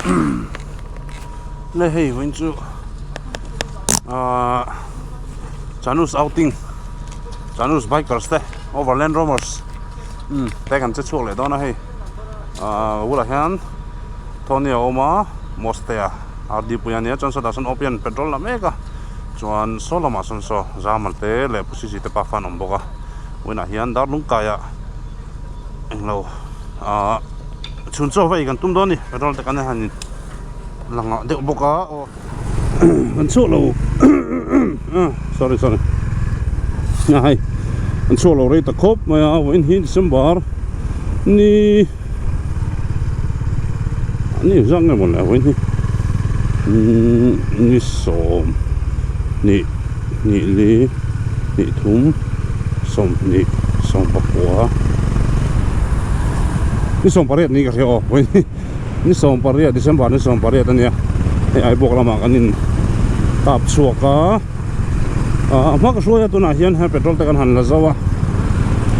Le hei vawiin chu ahh Chanus outing Chanus bikers te overland roamers umm te kan che chhuak leh dawn a hei ahh bulah hian Tony a awm a Mostea RD pui a nia chuan sawtah sawn opian petrol la mek a chuan saw lamah sawn saw Zaman te leh Pusisi te pa fan awm bawk a vawiinah hian darlung kaiah englo ahh chhun chaw va ei kan tum dawn a ni petrol te kan han in la ngah deuh bawk a aw an chhuak lo sorry sorry a hei an chhuak lo rei ta khawp mai a vawiin hi December ni ni zat nge mawle vawiin hi ni sawm hnih hnih li hnih thum sawmhnih sawmpakua ni sawmpariat ni ka hria aw vawiin hi. Ni sawmpariat December ni sawmpariat a nia hei Aibawk lamah kan in kap chhuak a ah hma ka hruai a tunah hian hei petrol te kan han la zo a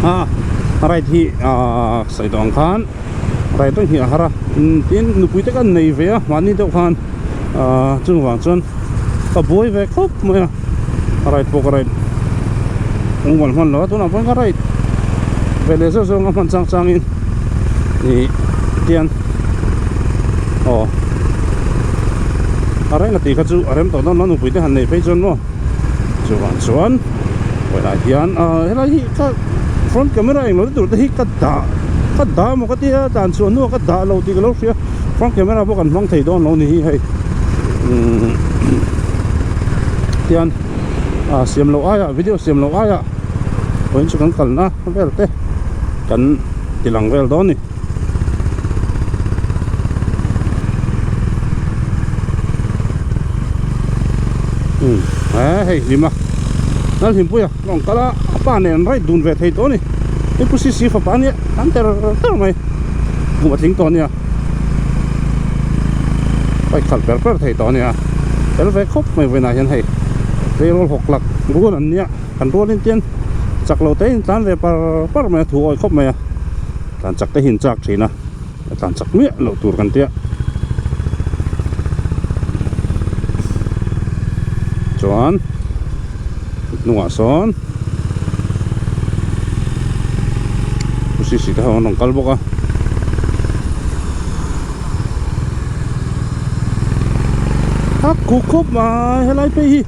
ah ride hi ah sawi tawh ang khan ride reng hi a har a tin nupui te kan nei ve a mahni deuh khan ah chung vang chuan ka buai ve khawp mai a ride pawh ka ride eng hman lo a tunah pawh ka ride ve leh zeuh zeuh ang a hman chang chang in ih tian aw a reng a tih kha chu a rem tawh dawn lo nupui te han neih phei chuan maw chuvang chuan vawilah hian ah helai hi ka front camera englo te tur te hi ka dah ka dah maw ka tia tlan chhuah hnuah ka dah lo tih ka lo hria front camera pawh kan hmang thei dawn lo ni hi hei umm tian ah siam loh aiah video siam loh aiah vawiin chu kan kalna vel te kan ti lang vel dawn a ni. Umm he hei hlim a Lalhlimpuia a rawn kal a a pa nen ride dun ve thei tawh a ni hei pu sisi fapa a nia an ter ter mai kum a tling tawh a nia bike khalh per per thei tawh a nia tel ve khawp mai vawiinah hian hei tleirawl hawk lak rual an nia kan rualin tian chak lo te in tlan ve par par mai a thu awi khawp mai a tlan chak te hi in chak thin a tlan chak miah loh tur kan tia chuan hnungah sawn sisi te ho an rawn kal bawk a a kuk khawp mai helai phei hi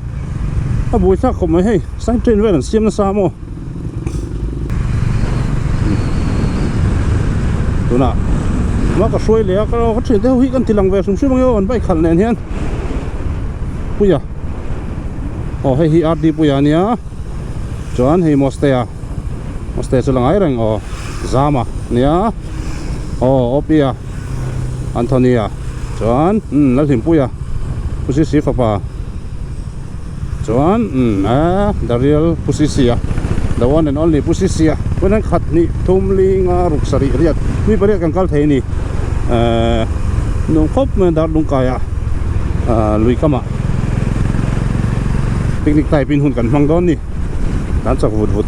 a buai thlak khawp mai hei side train vel an siam nasa maw tunah hma ka hruai leh a ka thian te ho hi kan ti lang ve hrim hrim ang e aw an bike khalh nen hian puia aw hei hi RD puia ania chuan hei Mostea Mostea chu la ngai reng aw Zama ania aw Opia Anthony-a chuan umm Lalhlimpuia Pu Sisi fapa. Chuan umm eh the real Pu Sisia the one and only Pu Sisia chuan khat hnih thum li nga ruk sarih riat mi pariat kan kal thei a ni eh nuam khawp mai a dar lungkaia ah lui kamah picnic type in hun kan hmang dawn a ni kan chak vut vut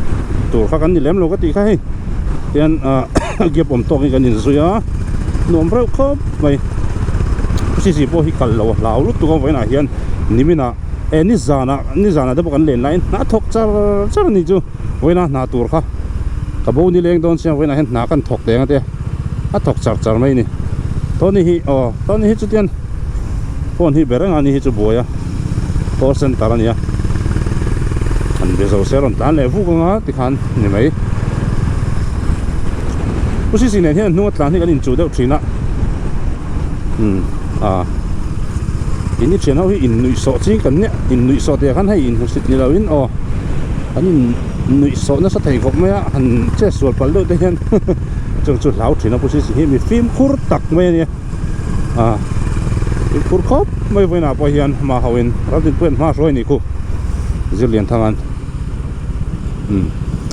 tur kha kan ni lem lo ka tih kha hei tian ah gap awm tawk in kan inzui a nuam reuh khawp mai Pu Sisi pawh hi kal lo a hlau lutuk a vawiinah hian. Niminah eh ni zanah ni zanah te pawh kan len laiin hna thawk char char a ni chu vawiina hna tur kha ka bo ni leng dawn chiang vawiinah hian hna kan thawk teng a tia a thawk char char mai a ni tawni hi aw tawni hi chutian phone hi be reng a ni hi chu buai a call center a ni a an be zo se a rawn tlan leh vuk anga tikhan ni mai Pu Sisi nen hian hnung a tlan hi kan inchuh deuh thin a umm ah in i thian ho hi in nuih sawh ching kan nia in nuih sawh tih ah khan hei in hmusit ni lo in aw an in nuih sawh nasa thei khawp mai a han che sual palh deuh te hian chung chu hlau thin a pu sisi hi mi fimkhur tak mai a nia ah fimkhur khawp mai vawiinah pawh hian hma ho in ramtinpui an hma hruai a nih khu zirlian thang an umm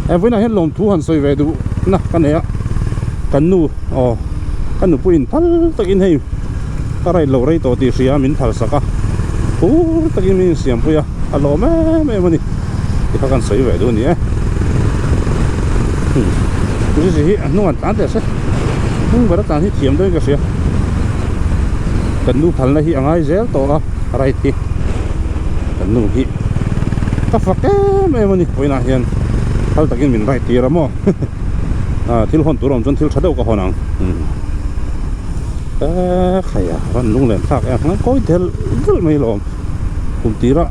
he vawiinah hian lawmthu han sawi ve duh na ka nei a kan nu aw ka nupui in phal takin hei ka ride loh rei tawh tih hria min phal sak a phur takin min insiam pui a a lawm em em a ni ti kha kan sawi ve duh a ni e umm hi a hnung an tlan teh se hnung ber a tlan hi thiam deuhin ka hria. Kan nu phalna hi a ngai zel tawh a ride hi kan nu hi ka fak em em a ni vawiinah hian phal takin min ride tir a maw thil hawn tur awm chuan thil tha deuh ka hawn ang eee khai a rawn lunglen thlak em ang kawi del del mai lawm kum tira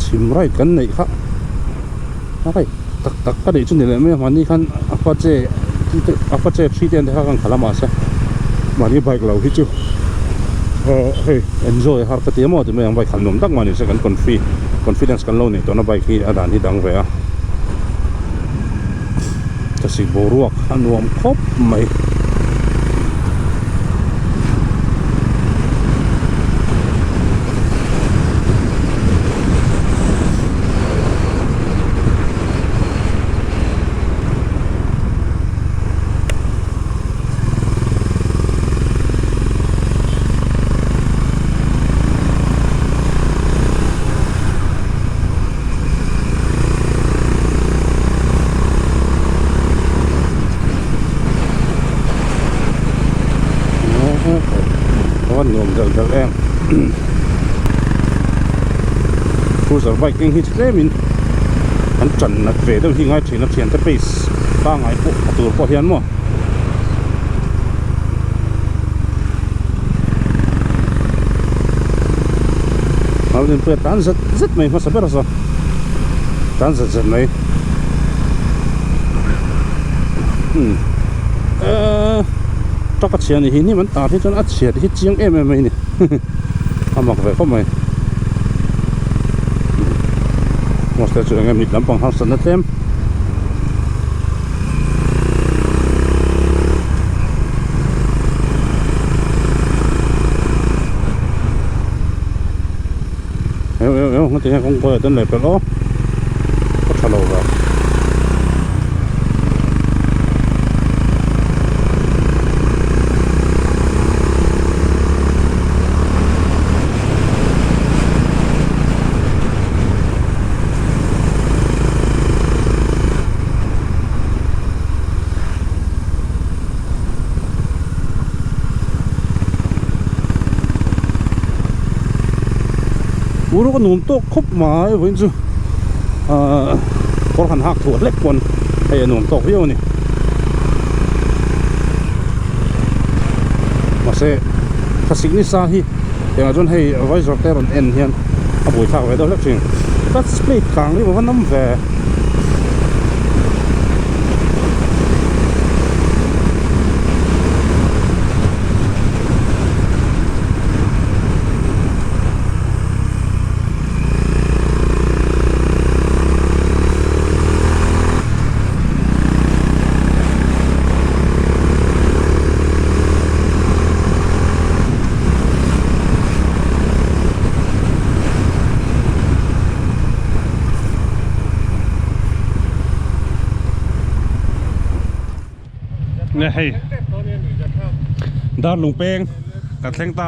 chhim ride kan neih kha a ride tak tak ka neih chu ni leh mai a mahni khan apache apache three ten te kha kan khalh a mahse mahni bike lo hi chu hei enjoy a har ka ti a maw ti mai ang bike khalh nuam tak mahni se kan confi confidence kan lo neih tawhna bike hi a dan hi dang ve a thlasik boruak a nuam khawp mai. Nuam delh delh em cruiser bike keng hi chu tlemin an tan nat ve deuh hi ngai thin a thiante pace pangngai pawh a tur pawh hian maw. Lalrinpuia tan zet zet mai hmasa ber zawk tan zet zet mai umm eee truck a chhia ni hi hnim an tar hi chuan a chhia te hi chiang em em mai a ni a mak ve khawp mai mahse chu eng nge mit lampang harsatna tlem. Eu eu eu heti hian kawngkawi ah chuan leh pelh aw ka tha lo ve. Ur ka nuam tawk khawp mai vawiin chu ahh kawr han hak thuah hlek pawn hei a nuam tawk viau a ni mahse thlasik ni sa hi engah chuan hei visor te rawn en hian a buaithlak ve deuh hlek thin clutch plate kang hi a va nawm ve. Nge hei dar lung peng kan thleng ta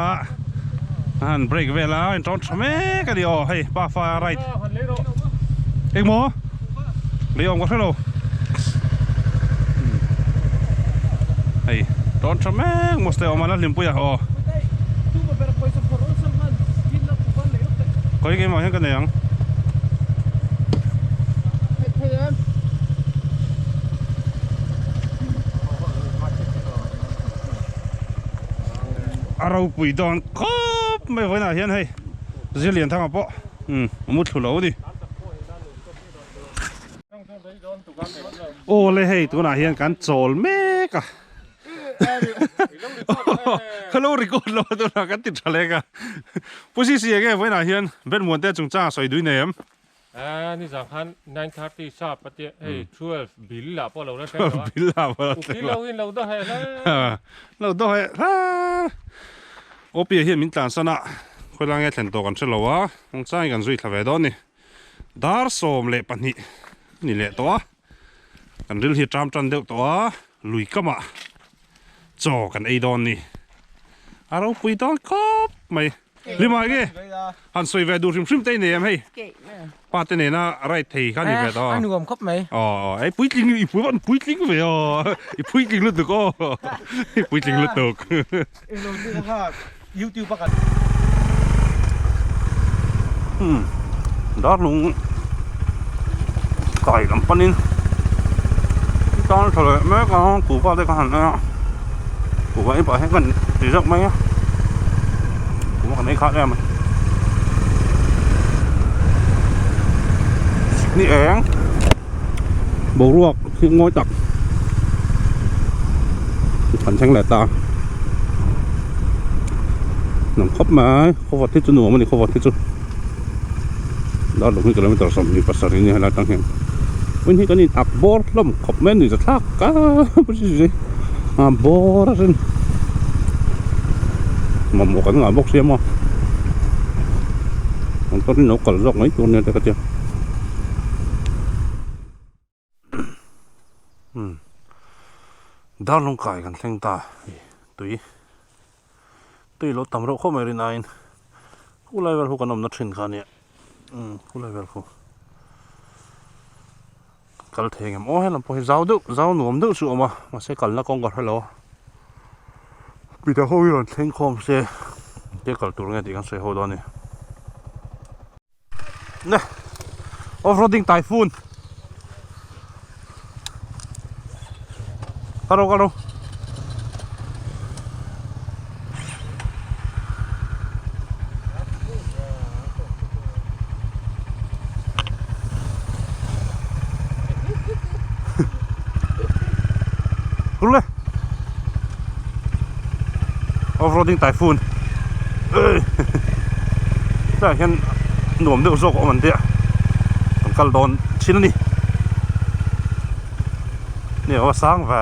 a han break vel a in tawn tha mek a ni aw hei pa fa right engmaw lei awm ka hrelo hei tawn tha mek maw step awm a la hlimpui a aw khawi keimah hian ka nei ang. A ropui dawn khawp mai vawiinah hian hei Zirlian thanga pawh a mu thlu lo a ni. Aw le hei tunah hian kan chawl mek a. Ka lo record lo a tunah kan ti tha lek a. Pu Sisi enge vawiinah hian Ben Muante chungchang a sawi dui nei em? A nizan khan 9:30 sharp a tia hei 12 bill lah pawh a lo la thleng lo a. 12 bill lah pawh a lo thleng lo. Ukil ho in lo daw heh hlar. Lo daw heh hlar. Opia hian min tlansan a, khawilai nge thlen tawh kan hre lo a, kawngchangin kan zui thla ve dawn a ni. Dar 12 a ni leh tawh a, kan ril hi a ṭam ṭan deuh tawh a, lui kamah chaw kan ei dawn a ni. A ropui dawn khawp mai. Limah nge han sawi ve duh hrim hrim te i nei em hei? Pa te nena ride thei kha ni ve tawh. A nuam khawp mai. Aw ei puitling i pui an puitling ve aw. I puitling lutuk aw. I puitling lutuk. Englo chu ka hak. YouTube a kan. Hmm darlung kai lam panin tan tha leh mek a kuhva te ka han en a kuhva ei pah hian ka ti zawk mai a kuhva kan ei khat em a ni eng boruak hi ngawi tak kan thleng leh ta nuam khawp mai khawvawt hi chu nuam a ni khawvawt hi chu darlawng hi kilometer 27 a ni helai atang hian hmun hi kan in ak bawr hlawm khawp mai a ni zathlak a a bawr a rin mamawh kan ngah bawk sia maw an pawhin lo kal zawk mai tur nia te ka tia. Darlawng kai kan thleng ta tui tui lo tam reuh khawp mai rin aiin khulai vel khu kan awmna thin kha ania khulai vel khu kal thei engem aw helam pawh hi zau deuh zau nuam deuh chu a awm a mahse kalna kawng ka hrelo a midang ho hi rawn thleng khawm se engtia kal tur nge tih kan sawi ho dawn a ni. Ne Off-roading typhoon Kalo kalo Kule Off-roading typhoon Tlaiah hian nuam deuh zawk a awm an tia kan kal dawn thin a ni ni a sang ve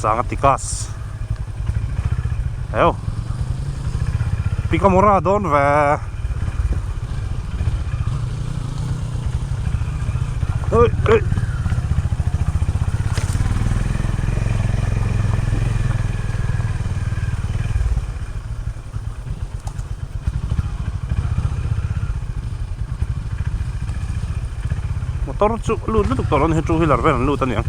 sang a tikas heu pikamora dawn ve oi oi. Motor chu lut lutuk tawh lo a ni two wheeler vel an lut a niang.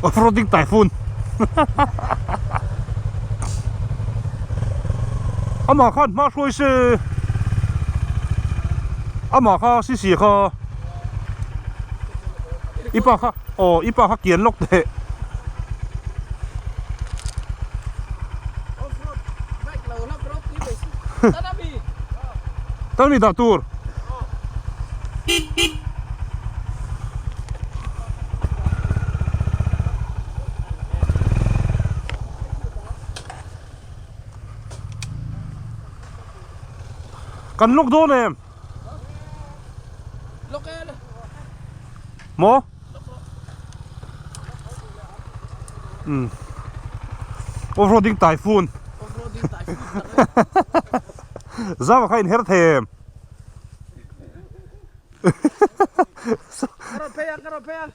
Off-roading typhoon Amah khan hma hruai se Amah kha sisi kha I pa kha aw i pa kha kian lawk teh Tan mi dah tur. Kan lawk dawn em? Lawk e. Maw? Um. Off-roading typhoon. Off-roading typhoon. Zama kha in her thei em? Ka rawn phei ang, ka rawn phei ang.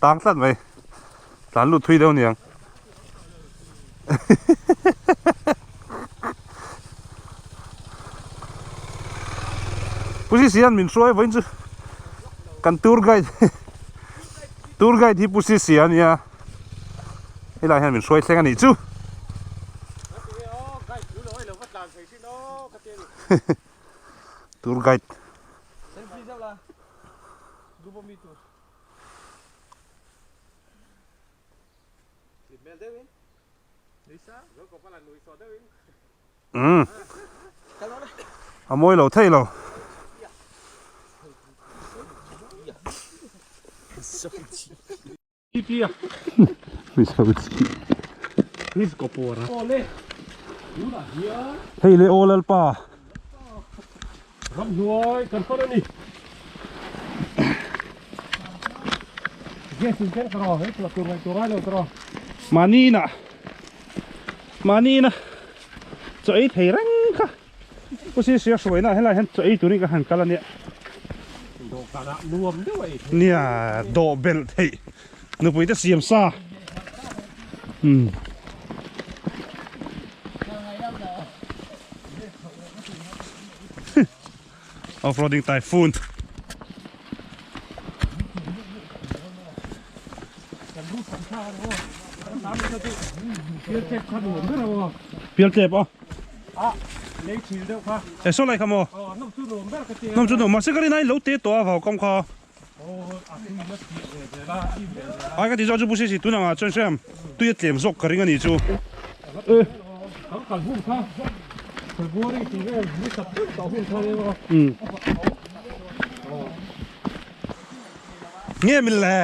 Tang tlat mai. Tlan lut thui deuh niang. Pu Sisi hian min hruai vawiin chu kan tour guide tour guide hi Pu Sisi a nia helai hian min hruai thleng a nih chu. Tour guide. Umm a mawi lo thei lo. Hei le aw Lalpa. Ramhnuai kan fan a ni. Mahni inah. Mahni ina chaw ei thei reng kha Pu Sisia hruaina ah helaiah hian chaw ei turin ka han kal a nia. Dawhkanah nuam deuh a ei theih. Nia dawh belh theih nupui te siam sa. Umm. Off-roading typhoon. Pialtlep a. E saw lai kha maw? Nawm chu nuam mahse ka rin aiin lo te tawh a vau kam kha. Ai ka ti zawk chu pu Sisi tun angah chuan hriam tui a tlem zawk ka ring a ni chu. Nge min le?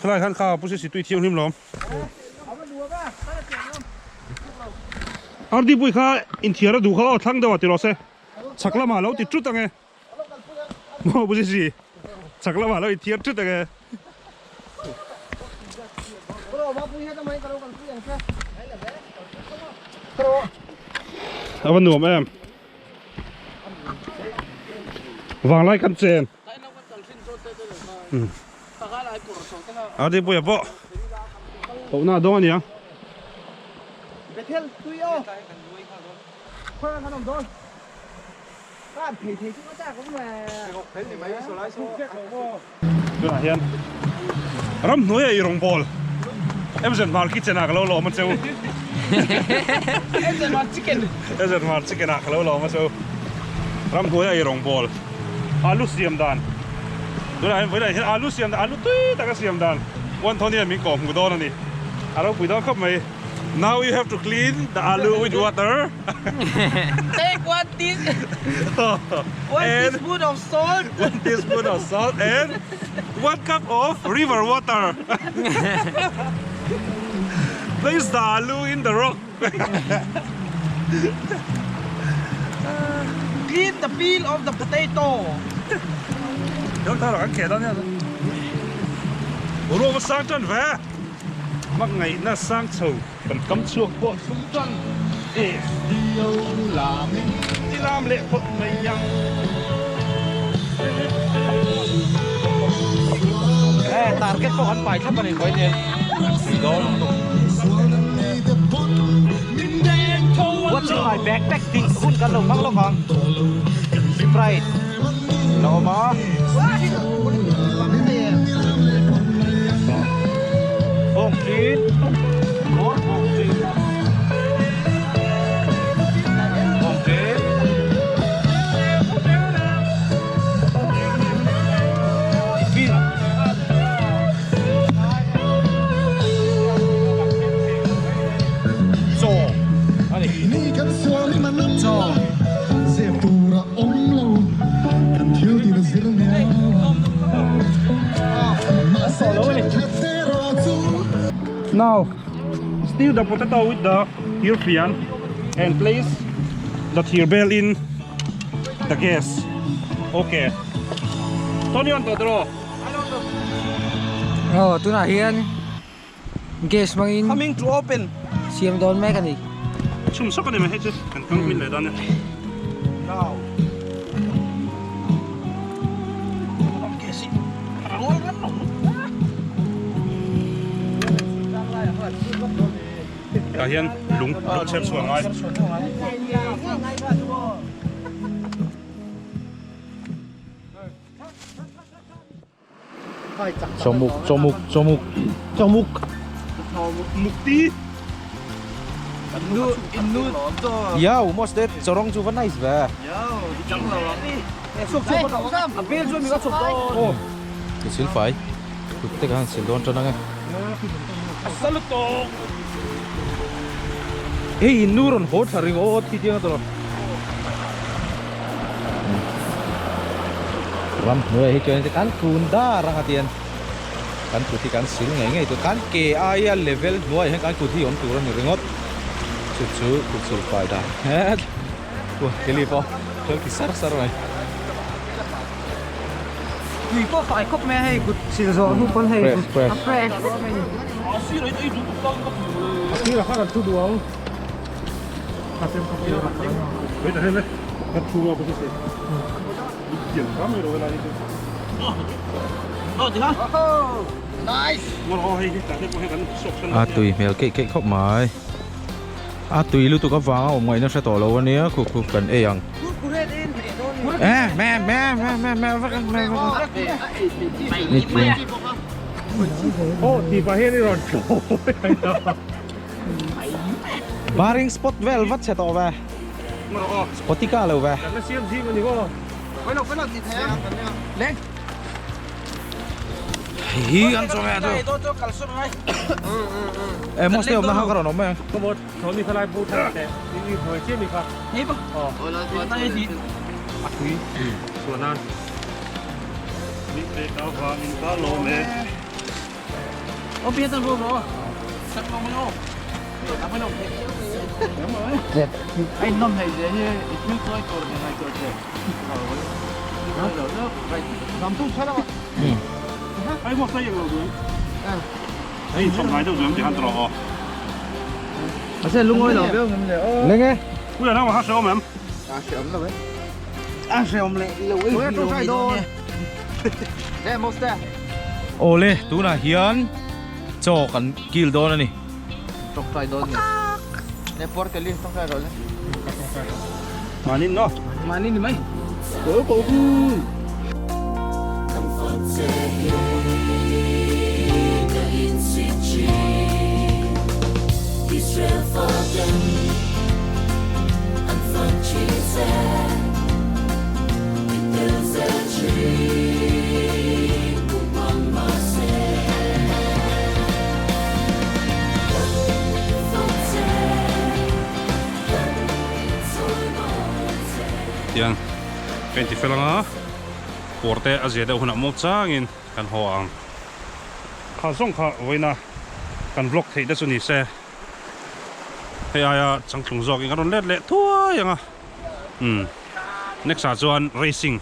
Khalai khan kha pu Sisi tui thianghlim lawm. RD pui kha inthiar a duh kha aw thlang deuh ah ti rawh se. Chhak lamah lo ti tut ange. Maw pu Sisi chhak lamah lo inthiar tut ange. A va nuam em. Vanglai kan chen. RD puia pawh kohna a dawng a nia. Tunah hian ramhnuai a eirawng bawl Emzen Hmar kitchen ah ka lo lawm a cheu. Emzen Hmar chicken. Emzen Hmar chicken ah ka lo lawm a cheu. Ramhnuai a eirawng bawl alu siam dan. Tunah hian vawilah hian alu siam dan alu tui taka siam dan Uanthawni hian min kawh hmuh dawn a ni. A ropui dawn khawp mai. Now you have to clean the alu with water. Take one tea one teaspoon of salt. One teaspoon of salt and one cup of river water. Place the alu in the rock. Clean the peel of the potato. Deuh thar kan kheh dawn nia. Ruam a sang tan ve. Hmangaihna sang chho kan kam chhuak pawh sum tan e dio lamin i lam leh phawt mai ang. E target pawh kan pai thlap a ni khawi nen pui dawn lutuk. What's in my backpack tih hun kan lo hmang lawk ang. Sprite la awm a. Bawng thin bawr bawng thin bawng thin tiffin chaw a ni chaw. Now, steal the potato with the thirfian and place the thirbel in the gas. Okay. Tony on to draw. Aw tunah hian Gas hmangin Coming to open. Siam dawn mek a ni. Chhum sawk a ni mai hei chu kan kang min leh dawn e. Now. Tah hian lung lung chher chhuah ngai. Chawmuk chawmuk chawmuk chawmuk mukti Yo most that chawrong chu va nice ve Ka sil fai kut te ka han sil dawn tan ang e Hei in nu rawn haw tha ring aw thi tiang a tawh Ram hnuaiah hi chuan kan kun dar ang a tian kan kut hi kan sil ngei ngei tur kan ke aia level hnuaiah hian kan kut hi awm tur a ni ringawt chu chu kut sil fai dan het ua keli pawh thil ti sar sar mai. Tui pawh fai khawp mai a hei kut sil zawh hnu pawn hei Fresh, fresh. a fresh mai a ni. A sirah khan an thu duh ang. A tui hmel keih keih khawp mai. A tui lutuk avanga awm ngaihna hre tawh lo ania khu khu kan ei ang. Baring spot vel vat chhe tawh ve. Spotika lo ve. Hi an chaw ve chu. E mos te awmna kha ka rawn awm mai ang. Leng e. Awle tunah hian chaw kan kil dawn a ni. Tiang ka inti fel anga pawr te a zia deuh hunah maw changin kan haw ang kha zawng kha vawiina kan vlog theih te chu ni se hei aia changtlung zawkin ka rawn let leh thuai ang a umm next ah chuan racing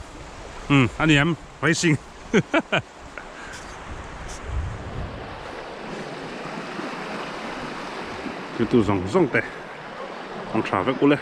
umm a ni em racing Thiltu zawng zawng te an tha vek ule.